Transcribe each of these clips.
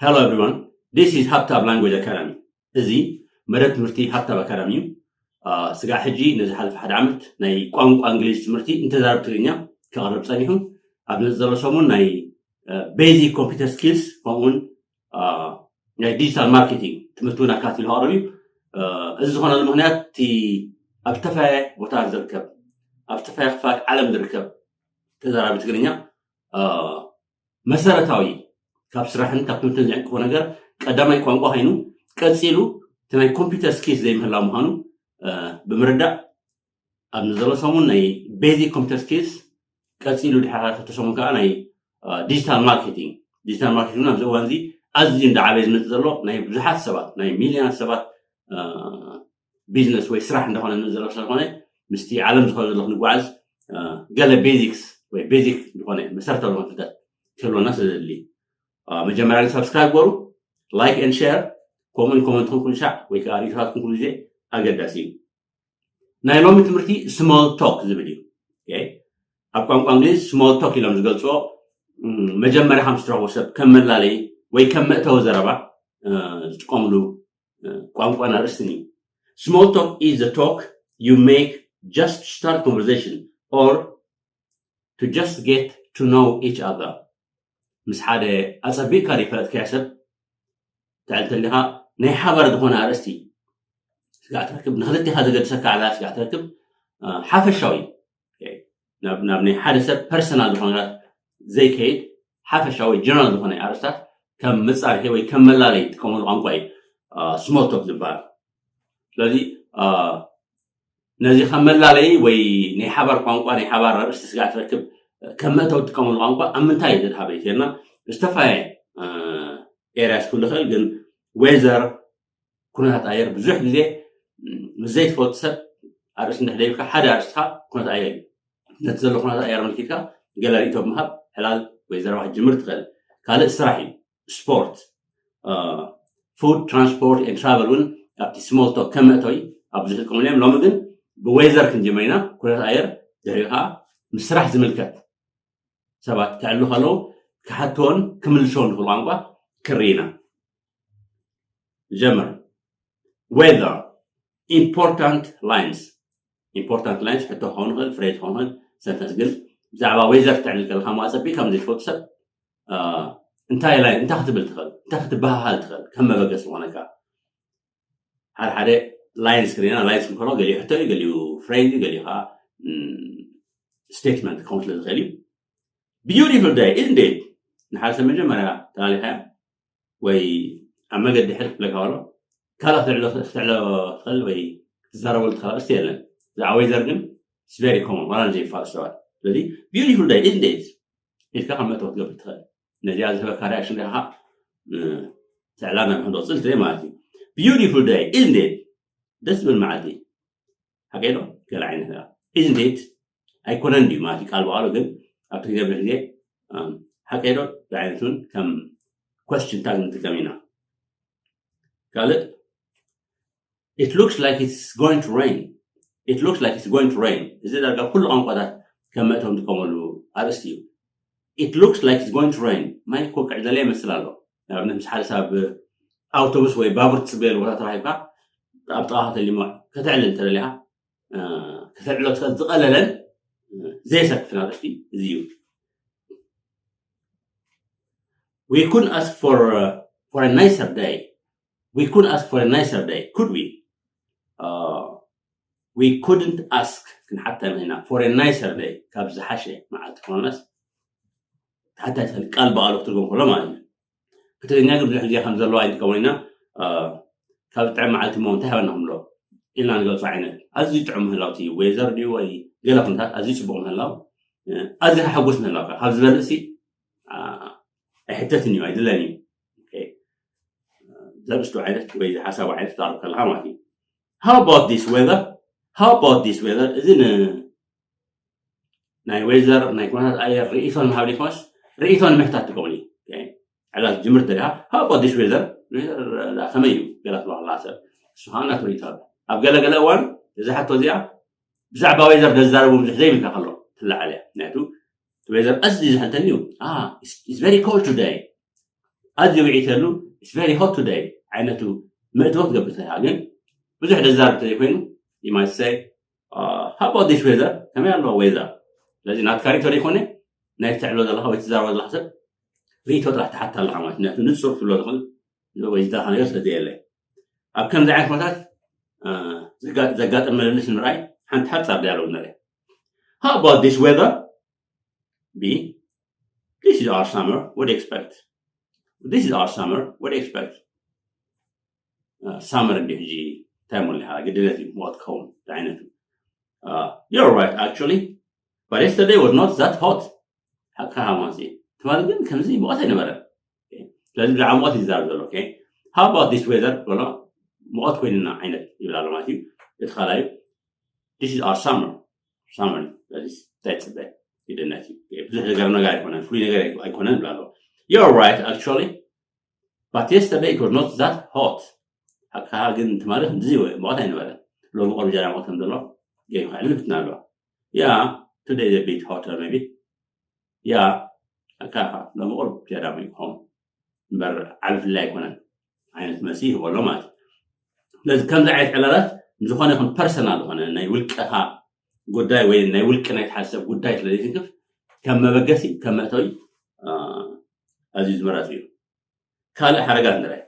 Hello everyone, this is ሃብታብ Language Academy። እዚ መደብ ትምህርቲ ሃብታብ ኣካዳሚ እዩ። ስጋዕ ሕጂ ነዚ ሓለፈ ሓደ ዓመት ናይ ቋንቋ እንግሊዝ ትምህርቲ እንተዛረብ ትግርኛ ከቕርብ ጸኒሑ፣ ኣብ ዘሎ ሰሙን ናይ ቤዚክ ኮምፒውተር ስኪልስ ከምኡውን ናይ ዲጂታል ማርኬቲንግ ትምህርቲ እውን ኣካቲሉ ክቐርብ እዩ። እዚ ዝኾነሉ ምክንያት እቲ ኣብ ዝተፈላለየ ቦታ ዝርከብ፣ ኣብ ዝተፈላለየ ክፋል ዓለም ዝርከብ ተዛራቢ ትግርኛ መሰረታዊ ካብ ስራሕን ካብ ትምህርትን ዝዕቅቦ ነገር ቀዳማይ ቋንቋ ኮይኑ፣ ቀፂሉ እቲ ናይ ኮምፒውተር ስኪልስ ዘይምህላው ምዃኑ ብምርዳእ፣ ኣብ ንዘሎ ሰሙን ናይ ቤዚክ ኮምፒውተር ስኪልስ፣ ቀፂሉ ድሓር ክልተ ሰሙን ከዓ ናይ ዲጂታል ማርኬቲንግ። ዲጂታል ማርኬቲንግ ኣብዚ እዋን እዚ ኣዝዩ እንዳዓበየ ዝመፅእ ዘሎ፣ ናይ ብዙሓት ሰባት፣ ናይ ሚልዮናት ሰባት ቢዝነስ ወይ ስራሕ እንዳኾነ ዝመፅእ ዘሎ ስለዝኾነ፣ ምስቲ ዓለም ዝኾነ ዘሎ ክንጓዓዝ ገለ ቤዚክስ ወይ ቤዚክ ዝኾነ መሰረታዊ ዝኾነ ፍልጠት ክህልወና ስለዘድሊ፣ መጀመርያ ሳብስክራይብ ገሩ፣ ላይክ ኤንድ ሼር፣ ኮመንት ኮመንትኩም ኩሉ ሻዕ ወይ ከዓ ሪኢቶታትኩም ኩሉ ግዜ ኣገዳሲ እዩ። ናይ ሎሚ ትምህርቲ ስሞል ቶክ ዝብል እዩ። ኣብ ቋንቋ እንግሊዝ ስሞል ቶክ ኢሎም ዝገልፅዎ፣ መጀመርያ ከም ዝትረኽቦ ሰብ ከም መላለይ ወይ ከም መእተዊ ዘረባ ዝጥቀምሉ ቋንቋን ኣርእስትን እዩ። Small talk is the talk you make just to start conversation or to just get to know each other። ምስ ሓደ ኣጸቢቕካ ዘይፈለጥካዮ ሰብ ትዕል ተሊኻ፣ ናይ ሓባር ዝኾነ ኣርእስቲ ስጋዕ ትረክብ፣ ንክልቴኻ ዘገድሰካ ዕላል ስጋዕ ትረክብ። ሓፈሻዊ ናብ ናይ ሓደ ሰብ ፐርሰናል ዝኾነ ዘይከይድ፣ ሓፈሻዊ ጀነራል ዝኾነ ኣርእስታት ከም መጻርሒ ወይ ከም መላለይ ይጥቀመሉ ቋንቋ እዩ ስሞል ቶክ ዝበሃል። ስለዚ ነዚ ከም መላለይ ወይ ናይ ሓባር ቋንቋ፣ ናይ ሓባር ኣርእስቲ ስጋዕ ትረክብ ከም መእተዊ ትጥቀመሉ ቋንቋ ኣብ ምንታይ እዩ ዘድሃበ ይልና ዝተፈላለየ ኤርያስ ክህሉ ይኽእል፣ ግን ዌዘር፣ ኩነታት ኣየር ብዙሕ ግዜ ምስ ዘይትፈልጡ ሰብ ኣርእስቲ እንድሕር ደይብካ ሓደ ኣርእስትኻ ኩነታት ኣየር እዩ። ነቲ ዘሎ ኩነታት ኣየር ኣመልኪትካ ገለ ርእይቶ ብምሃብ ዕላል ወይ ዘረባ ክትጅምር ትኽእል። ካልእ ስራሕ እዩ። ስፖርት፣ ፉድ፣ ትራንስፖርት ኤንድ ትራቨል እውን ኣብቲ ስሞል ቶክ ከም መእተዊ ኣብ ብዙሕ ዝጥቀሙሉ እዮም። ሎሚ ግን ብዌዘር ክንጅምር ኢና። ኩነታት ኣየር ድሕሪኡ ከዓ ምስ ስራሕ ዝምልከት ሰባት ክዕሉ ከለዉ ክሓትዎን ክምልስዎን ዝኽእሉ ቋንቋ ክርኢ ኢና። ጀምር። ዌዘር፣ ኢምፖርታንት ላይንስ። ኢምፖርታንት ላይንስ ሕቶ ክኸውን ይኽእል፣ ፍሬዝ ክኸውን ይኽእል፣ ሰንተንስ። ግን ብዛዕባ ዌዘር ክትዕልል ከለኻ፣ ማጸቢ ከም ዘይትፈልጡ ሰብ እንታይ ላይን፣ እንታይ ክትብል ትኽእል፣ እንታይ ክትበሃሃል ትኽእል ከም መበገሲ ዝኾነካ። ሓደ ሓደ ላይንስ ክሪና፣ ላይንስ እንከሎ ገሊኡ ሕቶ እዩ፣ ገሊኡ ፍሬዝ እዩ፣ ገሊኡ ከዓ ስቴትመንት ክኸውን ስለ ዝኽእል እዩ። ቢዩቲፉል ዳይ ኢዝንት ኢት? ንሓደ ሰብ መጀመርያ ተላሊኻዮ ወይ ኣብ መገዲ ሕድ ክብለካ ከሎ፣ ካልእ ክትዕሎ ክትዕሎ ትኽእል ወይ ክትዛረበሉ ትኽእል ኣርእስቲ የለን። ብዛዕባ ዌዘር ግን it's very common፣ ዋላ ንዘይፋልጡ ሰባት። ስለዚ ቢዩቲፉል ዳይ ኢዝንት ኢት ኢልካ ከም መእተዊ ክትገብር ትኽእል። ነዚኣ ዝህበካ ሪያክሽን ሪኢኻ ከዓ ትዕላ ናብ ሕዶ ቅፅል ትርኢ ማለት እዩ። ቢዩቲፉል ዳይ ኢዝንት ኢት? ደስ ዝብል መዓልቲ። ሓቀይ ዶ? ገለ ዓይነት ኢዝንት ኢት ኣይኮነን ድዩ ማለት እዩ ቃል ብቃሉ፣ ግን ኣብ ትገብር ግዜ ሓቀይ ዶ ዝዓይነቱን ከም ኮስችን ታግ ንጥቀም ኢና። ካልእ it looks like it's going to rain. It looks like it's going to rain። እዚ ዳርጋ ኩሉ ቋንቋታት ከም መእተዊ ንጥቀመሉ ኣርእስቲ እዩ። It looks like it's going to rain። ማይ ክወቅዕ ዘለ ይመስል ኣሎ። ንኣብነት ምስ ሓደ ሰብ ኣብ ኣውቶቡስ ወይ ባቡር ትጽበየሉ ቦታ ተራኺብካ ኣብ ጥቓኻ ተሊሞ ከተዕልል እንተደሊኻ ከተዕልሎ ትኽእል ዝቐለለን ዘየሰክፍን ኣርእስቲ እዚ እዩ። We couldn't ask for for a nicer day. We couldn't ask for a nicer day, could we? We couldn't ask, ክንሓታ ኢና፣ for a nicer day፣ ካብ ዝሓሸ መዓልቲ ክኾነስ ትሓታ ትኽእል፣ ቃል ብቃሉ ክትርጎም ከሎ ማለት እዩ። ብትግርኛ ግን ብዙሕ ግዜ ከም ዘለዎ ኣይንጥቀመሉ ኢና። ካብ ዝጥዕም መዓልቲ እሞ እንታይ ሃበና ክንብሎ ኢልና ንገልጾ ዓይነት። ኣዝዩ ጥዑም ምህላው እቲ ዌዘር ድዩ ወይ ገለ ኩነታት ኣዝዩ ጽቡቕ ምህላው፣ ኣዝዩ ከሐጉስ ምህላው ካብ ዝበልእሲ ኣይሕተትን እዩ፣ ኣይድለን እዩ። ዘርእስቱ ዓይነት ወይ ሓሳቡ ዓይነት ትዛረብ ከለኻ ማለት እዩ። How about this weather? How about this weather? እዚ ን ናይ ዌዘር ናይ ኩነታት ኣየር ርእይቶ ንምሃብ ዘይኮነስ ርእይቶ ንምሕታት ትገብሩ እዩ። ዕላል ትጅምር እንተዲኻ፣ How about this weather? ዌዘር ከመይ እዩ? ገላ ትብሎ ከለኻ ሰብ ንሱ ከዓ ናቱ ርእይቶ ኣሎ። ኣብ ገለ ገለ እዋን እዛ ሕቶ እዚኣ ብዛዕባ weather ዘዛረቡ ብዙሕ ዘይብልካ ከሎ ትለዓል እያ። ምክንያቱ weather ኣዝዩ ዝሕልተኒ እዩ። Ah, it's very cold today። ኣዝዩ ውዒት የሉ። It's very hot today ዓይነቱ ምእትዎ ክትገብር ትኽእል ኢኻ። ግን ብዙሕ ደዛርብ ተዘይኮይኑ you might say, "How about this weather?" ከመይ ኣሎ weather? ስለዚ ናትካ ሪቶ ዘይኮነ ናይ ትዕሎ ዘለካ ወይ ትዛረቦ ዘለካ ሰብ ሪቶ ጥራሕ ትሓታ ኣለካ ማለት እዩ። ንጹር ትብሎ ትኽእል ወይ ዝደኻ ነገር ስለ ዘየለ ኣብ ከምዚ ዓይነት ኩነታት ዘጋጥም ምልልስ ንምርኣይ ሓንቲ ሓጻር ዲያሎግ ንርኢ። How about this weather? B. This is our summer. What do you expect? This is our summer. What do you expect? Summer እንዲ ሕጂ እንታይ ሞሊኻ ግድነት እዩ ሞት ክኸውን ዓይነት እዩ። You're right, actually, but yesterday was not that hot. ሓቅኻ ማለት እዩ። ትማሊ ግን ከምዚ ሙቐት ኣይነበረን። ስለዚ ብዛዕባ ሙቐት ይዛረብ ዘሎ። How about this weather? በሎ፣ ሙቐት ኮይንና ዓይነት ይብል ኣሎ ማለት እዩ። እቲ ካልኣዩ this is our summer. Summer ስለዚ እንታይ ትፅበ ግድነት እዩ። ብዙሕ ነገር ነገር ኣይኮነን፣ ፍሉይ ነገር ኣይኮነን ይብል ኣሎ። You're right, actually, but yesterday it was not that hot. ሓቅኻ ግን ትማሊ ከምዚ ሙቐት ኣይነበረን። ሎሚ ቆርብ ጃዳ ሙቐት ከም ዘሎ ገይሩ ክዕልል ብትና ኣለዋ። Yeah, today is a bit hotter maybe. Yeah, ሓቅኻ ሎሚ ቆርብ ጃዳ ሙቐት ይኸውን እምበር ዓቢ ፍልይ ኣይኮነን ዓይነት መልሲ ይህቦ ኣሎ ማለት እዩ። ስለዚ ከምዚ ዓይነት ዕላላት ንዝኾነ ይኹን ፐርሰናል ዝኾነ ናይ ውልቀኻ ጉዳይ ወይ ናይ ውልቂ ናይ ሓደ ሰብ ጉዳይ ስለ ዘይትንክፍ ከም መበገሲ ከም መእተዊ ኣዝዩ ዝመረጽ እዩ። ካልእ ሓረጋት ንርአ።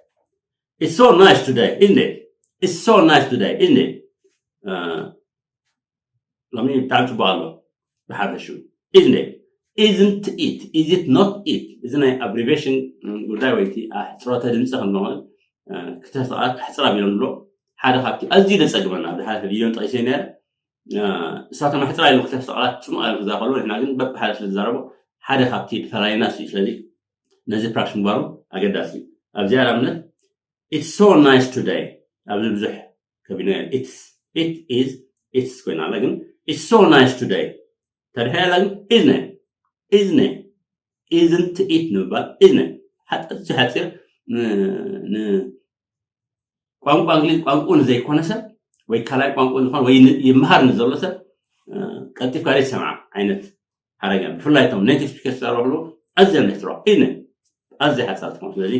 It's so nice today, isn't it? It's so nice today, isn't it? ሎሚ ብጣዕሚ ጽቡቕ ኣሎ ብሓፈሹ። Isn't it? Isn't it? Is it not it? እዚ ናይ ኣብሪቬሽን ጉዳይ ወይ እቲ ኣሕጽሮተ ድምፂ ከም ዝኾነ ክልተ ቃላት ኣሕፅር ኣቢሎም ንብሎ። ሓደ ካብቲ ኣዝዩ ዘፀግመና ኣብ ዝሓለፈ ቪድዮ ጠቒሰ ነረ። እሳቶም ኣሕፅር ኢሎም ክልተ ቃላት ፅሙቕ ኢሎም ክዛረቡ ንሕና ግን በብሓደ ስለ ዝዛረቡ ሓደ ካብቲ ተፈላለዩና እዩ። ስለዚ ነዚ ፕራክቲስ ምግባሩ ኣገዳሲ እዩ። ኣብዚኣ ንኣብነት it's so nice today ኣብዚ ብዙሕ ከቢነ it's it is it's ኮይና ኣላ ግን it's so nice today ተድሕያ ኣላ ግን isn't it? Isn't it? Isn't it ንምባል isn't it? ሓፂር ሓፂር ቋንቋ እንግሊዝ ቋንቋ ንዘይኮነ ሰብ ወይ ካልኣይ ቋንቋ ዝኾነ ወይ ይመሃር ንዘሎ ሰብ ቀልጢፍካ ዘይትሰምዓ ዓይነት ሓረጋ ብፍላይ እቶም ኔቲቭ ስፒከርስ ዝዛረቡ ኣዝያ ንሕትሮ isn't it? ኣዝያ ሓፃር ትኾን ስለዚ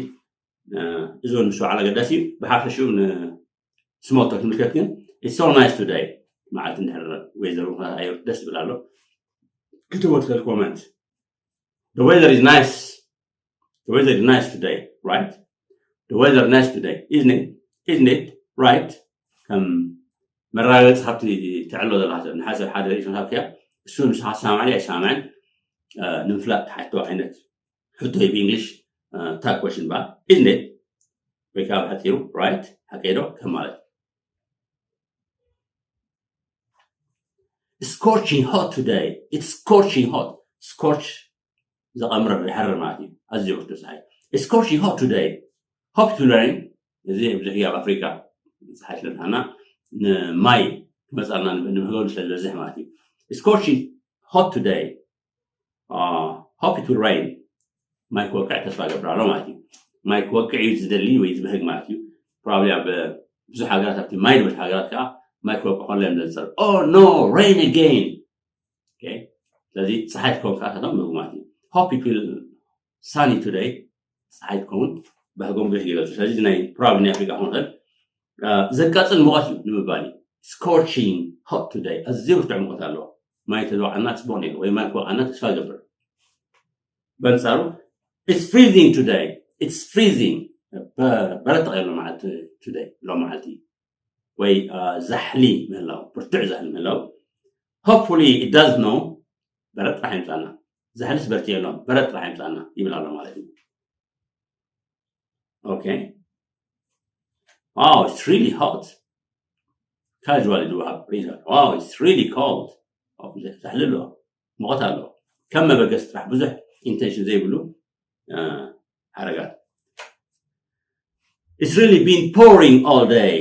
እዚ እውን ምስ በዓል ኣገዳሲ እዩ። ብሓፈሽኡ ንስሞቶ ትምልከት ግን it's so nice today መዓልቲ እንድሕር weather ኩነታት ኣየር ደስ ዝብል ኣሎ ክትቦ ትኽእል comment the weather is nice the weather is nice today, right? The weather nice today, isn't it? Isn't it? Right? ከም መረጋገፂ ካብቲ ትዕሎ ዘለካ ሰብ ንሓሰብ ሓደ ርእሱ ሃብክያ እሱ ንስኻ ሰማዕኒ ኣይሰማዕን ንምፍላጥ ትሓቶ ዓይነት ሕቶ እዩ ብእንግሊሽ ታግ ኮሽን በሃል ኢንዴት ወይ ከዓ ብሓፂሩ ራይት ሓቀይ ዶ ከም ማለት scorching hot today. It's scorching hot. Scorch ዝቐምር ዝሓርር ማለት እዩ። ኣዝዩ ብርቱዕ ፀሓይ scorching hot today. Hope to rain. እዚ ብዙሕ ኣብ ኣፍሪካ ፀሓይ ስለዝሃና ንማይ ክመፃልና ንምህገሉ ስለዝበዝሕ ማለት እዩ። Scorching hot today. Hope it will rain. ማይ ክወቅዕ ተስፋ ገብር ኣሎ ማለት እዩ። ማይ ክወቅዕ እዩ ዝደሊ ወይ ዝበህግ ማለት እዩ። ፕሮባብሊ ኣብ ብዙሕ ሃገራት ኣብቲ ማይ ዝበዝሕ ሃገራት ከዓ ማይ ክወቅዕ ከሎ እዮም ዘንፀር oh no rain again። ስለዚ ፀሓይ ክኸውን ከዓ ታቶም ምግቡ ማለት እዩ። Hope it will sunny today. ፀሓይ ክኸውን ባህጎም ብዙሕ ይገልፁ። ስለዚ ናይ ፕሮባብሊ ናይ ኣፍሪካ ክኾን ይኽእል ዘቃፅል ሙቐት እዩ ንምባል እዩ። Scorching hot today. ኣዝዩ ብርቱዕ ሙቐት ኣለዎ። ማይ ተዝወዓልና ፅቡቕ ነይሩ ወይ ማይ ክወዓልና ተስፋ ገብር። በንፃሩ it's freezing today. It's freezing. በረድ ተቐይሩ መዓልቲ today ሎ መዓልቲ ወይ ዛሕሊ ምህላው ብርቱዕ ዛሕሊ ምህላው hopefully it does snow. በረድ ጥራሕ ይምፃና። ዛሕሊ ስበርቲ የሎም በረድ ጥራሕ ይምፃና ይብል ኣሎ ማለት እዩ። Okay. Wow, it's really hot. Casually do have reason. Wow, it's really cold. ዛሕሊ ኣሎ ሙቐት ኣሎ ከም መበገስ ጥራሕ ብዙሕ ኢንቴንሽን ዘይብሉ ሓረጋት It's really been pouring all day.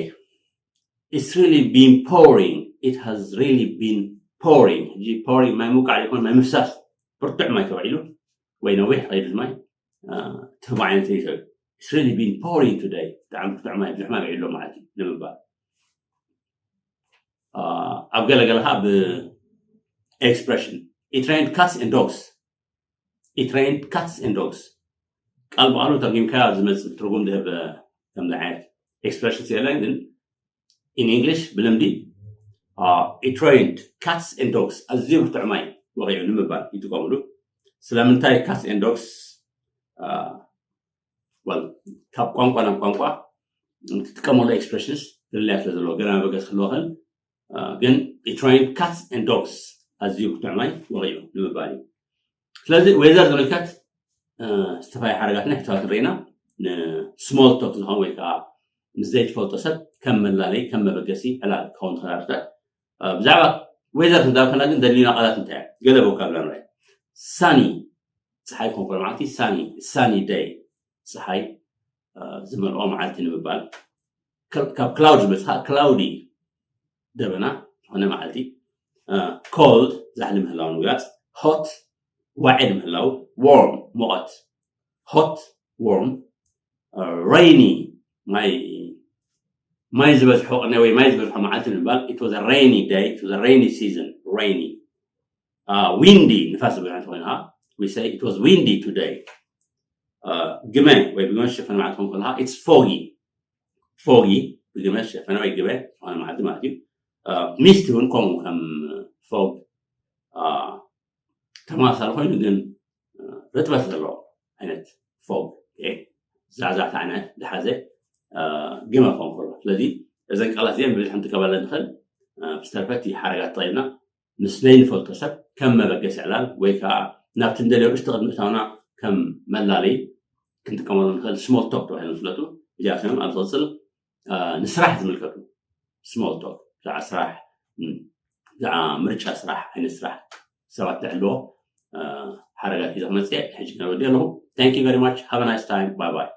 It's really been pouring. It has really been pouring. ሕጂ pouring ማይ ምውቃዕ ይኮን ማይ ምፍሳስ ብርቱዕ ማይ ተባሂሉ ወይ ነዊሕ ቀይዱ ማይ ትህቦ ዓይነት ይኽእል It's really been pouring today. ብጣዕሚ ብርቱዕ ማይ ብዙሕ ማይ ውዒሉ ማለት እዩ ንምባል ኣብ ገለገለ ከዓ ብ expression it rained cats and dogs it rained cats and dogs ቃል ብቃሉ ተርጉምካዮ ዝመፅእ ትርጉም ዝህብ ከምዚ ዓይነት expression የለን። ግን in English ብልምዲ it rained cats and dogs ኣዝዩ ብርቱዕ ማይ ወቂዑ ንምባል ይጥቀምሉ። ስለምንታይ cats and dogs? Well, ካብ ቋንቋ ናብ ቋንቋ ትጥቀመሉ expressions ፍልልያት ስለ ዘለዎ ገና መበገስ ክህልወኽን ግን it rained cats and dogs ኣዝዩ ብርቱዕ ማይ ወቂዑ ንምባል እዩ። ስለዚ weather ዝምልከት ዝተፈላለዩ ሓረጋትና ሕቶታት ንርኢና ን small talk ዝኸውን ወይ ከዓ ምስ ዘይትፈልጦ ሰብ ከም መላለይ ከም መበገሲ ዕላል ክኸውን ትኽእል ኣርታት ብዛዕባ weather ክንዛብ ከና ግን ዘድልዩና ቃላት እንታይ እዮም? ገለ vocabulary sunny፣ ፀሓይ ኮንኮል ማለት እዩ። Sunny፣ sunny day፣ ፀሓይ ዝመልኦ መዓልቲ ንምባል። ካብ cloud ዝመፅእ ከዓ cloudy፣ ደበና ዝኾነ መዓልቲ። Cold፣ ዛሕሊ ምህላው ንምግላፅ። Hot፣ ዋዒ ምህላው። Warm፣ ሙቐት። Hot፣ warm። Rainy፣ ማይ ማይ ዝበዝሖ ቅነ ወይ ማይ ዝበዝሖ መዓልቲ ንምባል። It was a rainy day, it was a rainy season። Rainy። Windy፣ ንፋስ ዝበዝሖ እንተኾይኑ ከዓ we say it was windy today። ግመ ወይ ብግመ ዝሸፈነ መዓልቲ ክኸውን ከለካ it's foggy። Foggy፣ ብግመ ዝሸፈነ ወይ ግመ ዝኾነ መዓልቲ ማለት እዩ። Misty እውን ከምኡ ከም fog ተመሳሳሊ ኮይኑ ግን ርጥበት ዘለዎ ዓይነት fog፣ ዛዕዛዕታ ዓይነት ዝሓዘ ግመ ክኸውን ከሎ። ስለዚ እዘን ቃላት እዚአን ብብዝሒ ክንጥቀመለን ንኽእል። ብዝተረፈ እቲ ሓረጋት ተጠቒምና ምስ ዘይንፈልጦ ሰብ ከም መበገሲ ዕላል ወይ ከዓ ናብቲ እንደልዮ ርእስቲ ቅድሚ እታውና ከም መላለይ ክንጥቀመሉ ንኽእል small talk ተባሂሎም ዝፍለጡ። እዚኣቶም ኣብ ዝቕፅል ንስራሕ ዝምልከቱ small talk፣ ብዛዕባ ስራሕ፣ ብዛዕባ ምርጫ ስራሕ፣ ዓይነት ስራሕ ሰባት ትሕልዎ ሓረጋት ሒዘ ክመፅእ ሕጂ ክነወዲ ኣለኹ። Thank you very much, have a nice time, bye bye።